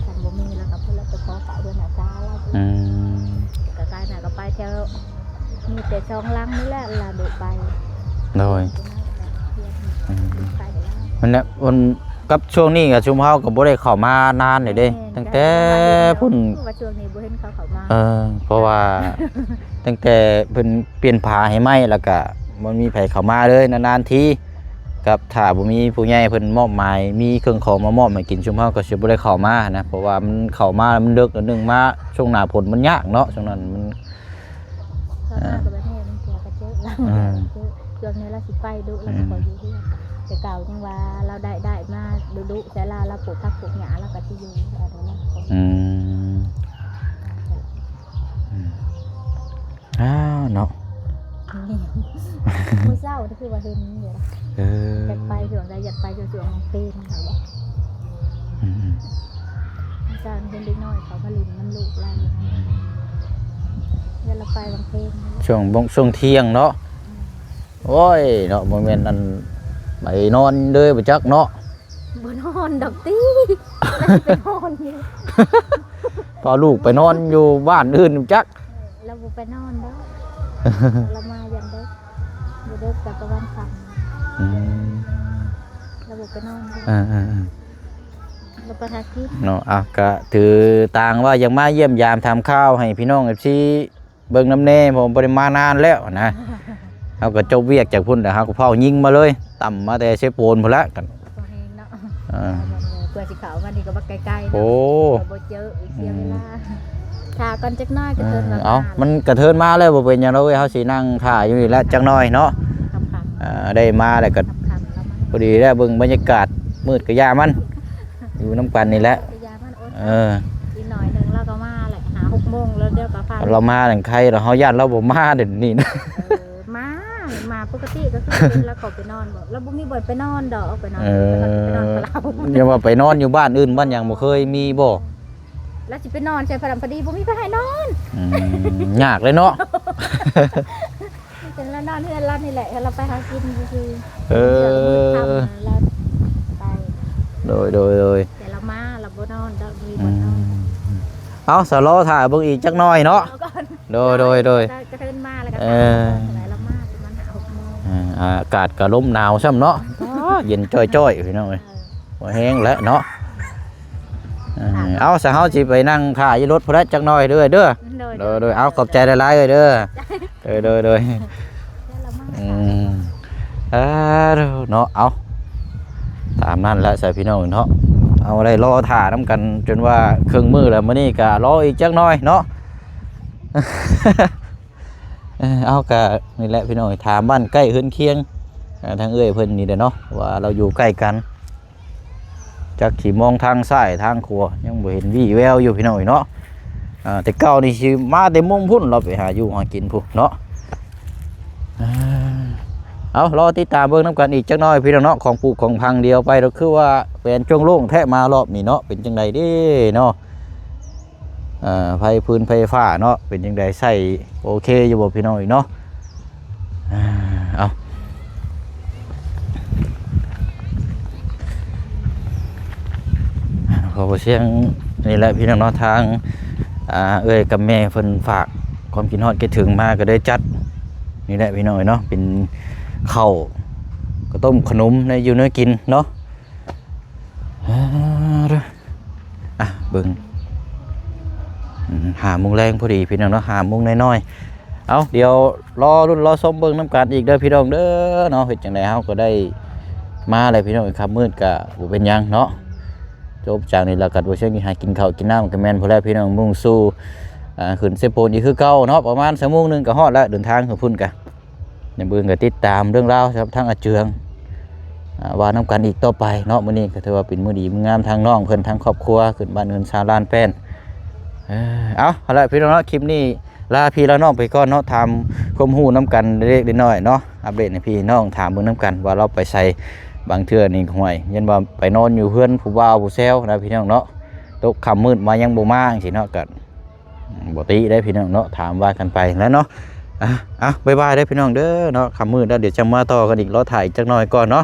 ຄັນບໍ່ມີລາວກໍເພິ່ນລະໄປຂໍເຂົ້າເຮືອນອາສາລາວ ອືມ ກໍກາຍໜ້າກໍໄປແຖວ ມີແຕ່ສອງຫຼັງນີ້ແຫຼະລາວໄດ້ໄປ ໂດຍ ອືມ ນັ້ນແຫຼະ ມັນ ກັບຊ່ວງນີ້ກໍຊຸມເຮົາກໍບໍ່ໄດ້ເຂົ້າມານານແລ້ວເດ້ ແມ່ນ ຕັ້ງແຕ່ພຸ້ນ ຄືວ່າຊ່ວງນີ້ບໍ່ເຫັນເຂົາເຂົ້າມາ ເອີ ເພາະວ່າຕັ້ງແຕ່ເພິ່ນປ່ຽນຜ້າໃຫ້ໃໝ່ ແລ້ວກໍບໍ່ມີໃຜເຂົ້າມາເລີຍ ນານໆທີ ກັບຖ້າບໍ່ມີຜູ້ໃຫຍ່ເພິ່ນມອບໝາຍ ມີເຄື່ອງຂອງມາມອບໃຫ້ກິນ ຊຸມເຮົາກໍຊິບໍ່ໄດ້ເຂົ້າມານະ ເພາະວ່າມັນເຂົ້າມາແລ້ວມັນເດິກ ແລ້ວໜຶ່ງມາຊ່ວງໜ້າຝົນມັນຍາກເນາະ ຊ່ວງນັ້ນມັນ ເຂົ້າມາກໍແບບນີ້ ບາງເທື່ອກໍເຈີລາວ ເອີ ເຈີ ຊ່ວງນີ້ລາວຊິໄປດຸ ລາວກໍບໍ່ຢູ່ເຮືອນ ອືມ ແຕ່ເກົ່າຍັງວ່າລາວໄດ້ ໄດ້ມາດຸໆ ແຕ່ລາວ ລາວປູກຜັກປູກຫຍ້າ ລາວກໍຊິຢູ່ ອືມ ອືມ ອ້າວເນາະ ມື້ເຊົ້ານີ້ຄືວ່າເຫັນຢູ່ ເອີ ຢາກໄປຊ່ວງໃດ ຢາກໄປຊ່ວງ ຊ່ວງເພນຫັ້ນແຫຼະ ອືມ ມື້ເຊົ້າເຫັນເດັກນ້ອຍເຂົາມາຫຼິ້ນນຳລູກລາວ ແລ້ວລາວໄປບາງເພນ ຊ່ວງ ຊ່ວງທ່ຽງເນາະ ອືມ ໂອ້ຍເນາະ ບໍ່ແມ່ນອັນ ໄປນອນເລີຍບໍ່ຈັກເນາະ ບໍ່ນອນດອກຕິ ແລ້ວຊິໄປນອນຢູ່ ພາລູກໄປນອນຢູ່ບ້ານອື່ນຈັກ ເອີ ລາວບໍ່ໄປນອນດອກ ລາວມາຢ່າງເດີກ ບໍ່ເດີກກໍປະມານຄ່ຳ ອືມ ລາວບໍ່ໄປນອນດອກ ເອີໆໆ ລາວໄປຫາກິນເນາະ ອ່ະ ກໍຖືຕ່າງວ່າຢາກມາຢ້ຽມຢາມຖາມຂ່າວໃຫ້ພີ່ນ້ອງເອັຟຊີ ເບິ່ງນຳແດ່ ເພາະບໍ່ໄດ້ມານານແລ້ວນະ ເຮົາກໍຈົບວຽກຈາກພຸ້ນແລ້ວ ເຮົາກໍເຝົ້າຍິງມາເລີຍ ຕ່ຳມາແຕ່ເຊໂປນພຸ້ນລະ ພໍແຮງເນາະ ເອີ ເພື່ອຊິເຂົ້າມານີ້ກໍບໍ່ໄກໆເນາະ ໂອ້ ກໍບໍ່ເຈີອີກ ເສຍເວລາ ອືມ ຖ້າກ່ອນຈັກໜ້ອຍ ກະເທີນວ່າ ເອີ ເອົາ ມາ ມັນກະເທີນມາແລ້ວ ບໍ່ເປັນຫຍັງດອກເອີຍ ເຮົາຊິນັ່ງຖ້າຢູ່ນີ້ແຫຼະຈັກໜ້ອຍເນາະ ຄ່ຳໆ ເອີ ໄດ້ມາແລ້ວກໍ ຄ່ຳໆ ພໍດີແລ້ວ ເບິ່ງບັນຍາກາດ ມືດກໍຢ່າມັນ ຢູ່ນຳກັນນີ້ແຫຼະ ເອີ ອີກໜ້ອຍໜຶ່ງລາວກໍມາແຫຼະ ຫ້າຫົກໂມງແລ້ວ ດຽວກໍພາ ລາວມານັ້ນໄຄ ລາວ ເຮົາຢ້ານລາວບໍ່ມາເດຍນີ້ນະ ເອີ ມາ ມາປົກກະຕິກໍຄືເຫັນລາວເຂົ້າໄປນອນບໍ ລາວບໍ່ມີບ່ອນໄປນອນດອກ ໄປນອນ ເອີ ໄປນອນ ໄປນອນກັບລາວ ຢ່າວ່າໄປນອນຢູ່ບ້ານອື່ນບ້ານຫຍັງ ບໍ່ເຄີຍມີບໍ ລາວຊິໄປນອນໃສ່ພະດຳ ພໍດີບໍ່ມີໃຜໃຫ້ນອນ ອືມ ຍາກເລີຍເນາະ ຈັ່ງລາວນອນເຮືອນລາວນີ້ແຫຼະ ລາວໄປຫາກິນຊື່ໆ ເອີ ມື້ຄ່ຳລາວໄປ ໂດຍໆໆ ແຕ່ລາວມາລາວບໍ່ນອນດອກ ມີບ່ອນນອນ ອືມ ເອົາ ສະລໍຖ້າເບິ່ງອີກຈັກໜ້ອຍເນາະ ເອົາກ່ອນ ໂດຍໆໆ ກະເທີນມາແລ້ວກໍ ເອີ ລາວມາປະມານຫ້າຫົກໂມງ ເອີ ອາກາດກໍລົມໜາວຊ້ຳເນາະ ອໍ ເຢັນຈ້ອຍໆ ພີ່ນ້ອງເອີຍ ບໍ່ແຮງແລ້ວເນາະ ເອີ ເອົາ ສະເຮົາຊິໄປນັ່ງຖ້າຢູ່ລົດພຸ້ນລະຈັກໜ້ອຍເດີ ເດີ ໂດຍ ໂດຍ ໂດຍ ເອົາ ຂອບໃຈຫຼາຍໆ ເດີ ເດີ ໂດຍ ໂດຍ ອືມ ເອີ ເນາະ ເອົາ ຕາມນັ້ນແຫຼະຊະພີ່ນ້ອງເນາະ ເອົາ ໄດ້ລໍຖ້ານຳກັນຈົນວ່າເຄິ່ງມື້ແລ້ວ ມື້ນີ້ກະລໍອີກຈັກໜ້ອຍເນາະ ເອີ ເອົາ ກະນີ້ແຫຼະພີ່ນ້ອງ ຖາມບ້ານໃກ້ເຮືອນຄຽງ ເອີ ທາງເອື້ອຍເພິ່ນນີ້ແຫຼະເນາະ ວ່າລາວຢູ່ໃກ້ກັນ ຈັກຊິມອງທາງຊ້າຍທາງຂວາ ຍັງບໍ່ເຫັນວີ່ແວວຢູ່ພີ່ນ້ອງເອີຍເນາະ ອ່າ ແຕ່ເກົ່ານີ້ຊິມາແຕ່ມຸມພຸ້ນ ລາວໄປຫາຢູ່ຫາກິນພຸ້ນເນາະ ອ່າ ເອົາ ລໍຕິດຕາມເບິ່ງນຳກັນອີກຈັກໜ້ອຍພີ່ນ້ອງເນາະ ຂອງປູກຂອງຝັງ ດຽວໄປກໍຄືວ່າແປນໂຈ້ງໂລ່ງແທ້ມາລອບນີ້ເນາະ ເປັນຈັ່ງໃດເດ້ເນາະ ເອີ ໄຟຟືນໄຟຟ້າເນາະ ເປັນຈັ່ງໃດ ໃຊ້ໂອເຄຢູ່ບໍ່ພີ່ນ້ອງເອີຍເນາະ ເອົາ ຂໍບໍ່ສຽງນີ້ແຫຼະພີ່ນ້ອງເນາະ ທາງ ອ່າ ເອື້ອຍກັບແມ່ເພິ່ນຝາກຄວາມຄິດຮອດຄິດເຖິງມາ ກໍເລີຍຈັດນີ້ແຫຼະພີ່ນ້ອງເອີຍເນາະ ເປັນເຂົ້າ ເຂົ້າຕົ້ມຂະໜົມ ແນວຢູ່ແນວກິນເນາະ ອ່າ ອ່ະ ເບິ່ງ ອືມ ຫ້າໂມງແລງພໍດີພີ່ນ້ອງເນາະ ຫ້າໂມງໜ້ອຍໆ ເອົາ ດຽວລໍລຸ້ນລໍຊົມເບິ່ງນຳກັນອີກເດີພີ່ນ້ອງເດີເນາະ ເຮັດຈັ່ງໃດເຮົາກໍໄດ້ມາແລ້ວພີ່ນ້ອງ ຄ່ຳມືດກໍບໍ່ເປັນຫຍັງເນາະ ຈົບຈາກນີ້ແລ້ວກໍບໍ່ເຊີງຊິຫາກິນເຂົ້າກິນນ້ຳກໍແມ່ນພຸ້ນແຫຼະພີ່ນ້ອງ ມຸ່ງສູ່ ອ່າ ຂຶ້ນເຊໂປນອີກຄືເກົ່າເນາະ ປະມານຊົ່ວໂມງໜຶ່ງກໍຮອດແລ້ວ ເດີນທາງຂຶ້ນພຸ້ນກະ. ຍາມອື່ນກໍຕິດຕາມເລື່ອງລາວສຳລັບທາງອາເຈືອງ ອ່າ ວ່ານຳກັນອີກຕໍ່ໄປເນາະ. ມື້ນີ້ກໍຖືວ່າເປັນມື້ດີມື້ງາມ ທາງນ້ອງເພິ່ນ ທາງຄອບຄົວ ຂຶ້ນບ້ານເຮືອນຊານລານແປ້ນ. ເອີ ເອົາ ເອົາລະພີ່ນ້ອງເນາະ ຄລິບນີ້ລາພີ່ລານ້ອງໄປກ່ອນເນາະ ຖາມຄວາມຮູ້ນຳກັນເລັກໆນ້ອຍໆເນາະ ອັບເດດໃຫ້ພີ່ນ້ອງຖາມເບິ່ງນຳກັນວ່າລາວໄປໃສ. ບາງເທື່ອນີ້ ຫ້ວຍ ຢ້ານວ່າໄປນອນຢູ່ເຮືອນຜູ້ບ່າວຜູ້ແຊວນະພີ່ນ້ອງເນາະ ຕົກຄ່ຳມືດມາຍັງບໍ່ມາຈັ່ງຊີ້ເນາະ ກໍບໍ່ຕິເດ້ພີ່ນ້ອງເນາະ ຖາມວ່າກັນໄປແລ້ວເນາະ. ອ່ະ ເອົາ ບາຍບາຍເດີພີ່ນ້ອງເດີເນາະ ຄ່ຳມືດແລ້ວ ດຽວຈະມາຕໍ່ກັນອີກ ລໍຖ້າອີກຈັກໜ້ອຍກ່ອນເນາະ.